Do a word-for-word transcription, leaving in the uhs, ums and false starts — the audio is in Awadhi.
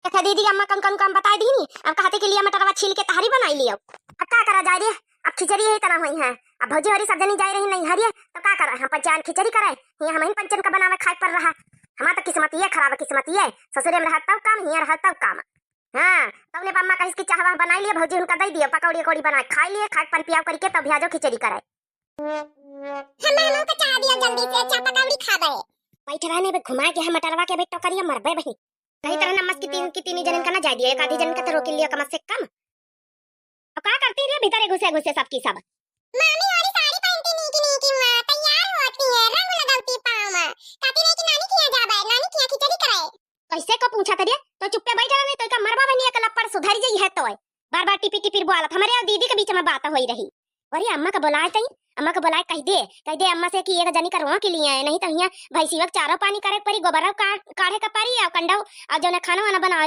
देखा दीदी, अम्मा कौन कौन काम बताई दीनी। अब कहते कि लिया मटरवा छील के तहरी बनाई लियो। अब का करा जाए रे, अब खिचड़ी ही तना हुई है। अब भौजी होरी सब जनी जाए रही नहीं हरिये, तो का करा, हम पंचायन खिचड़ी करे, हियाँ हम ही पंचन का बनावे खाए पर रहा। हमार तो किस्मत ये खराब है, किस्मत ये। ससुरे में रहा तब काम, हियाँ रहा तब काम। हाँ, तब ने अम्मा कहिस कि चाहवा बनाई लिए भौजी, उनका दे दियो, पकौड़ी अकौड़ी बनाए खाई लिए, खाए पन पियाव करके तब भी आजो खिचड़ी करे। हम हमहू का चाह दियो जल्दी से, चाह पकौड़ी खा गए। बैठ रहने बे, घुमा के हम मटरवा के बेटो करिए मरबे बही। कही तरह नमस की तीन की तीन जन का ना जाए दियो, एक आधी जन का तो रोक लियो कम से कम। अब का करती रे भीतरे घुसे घुसे सबकी सब? मामी और साड़ी पहनती नीकी नीकी हुआ तैयार होती है, रंग लगावती पाँव में। कहती रहे कि नानी किया जाबे, नानी किया खिचड़ी करे। कैसे को पूछा तरिया? तो चुप्पे बैठ रहा, नहीं तो का मरबा बनी एक लप्पड़ सुधर जाई है तो। बार बार टिपी टिपिर बोलत, हमारे और दीदी के बीच में बात होई रही। अरे अम्मा का बुलाए तई, अम्मा का बुलाए कह दे, कह दे अम्मा से कि एक जनी का रोक लिए है, नहीं तो हियाँ भैंसिया के चारो पानी करे के परी, गोबरा का-, काढ़े का परी, और कंडा, और जौन खाना वाना बनावे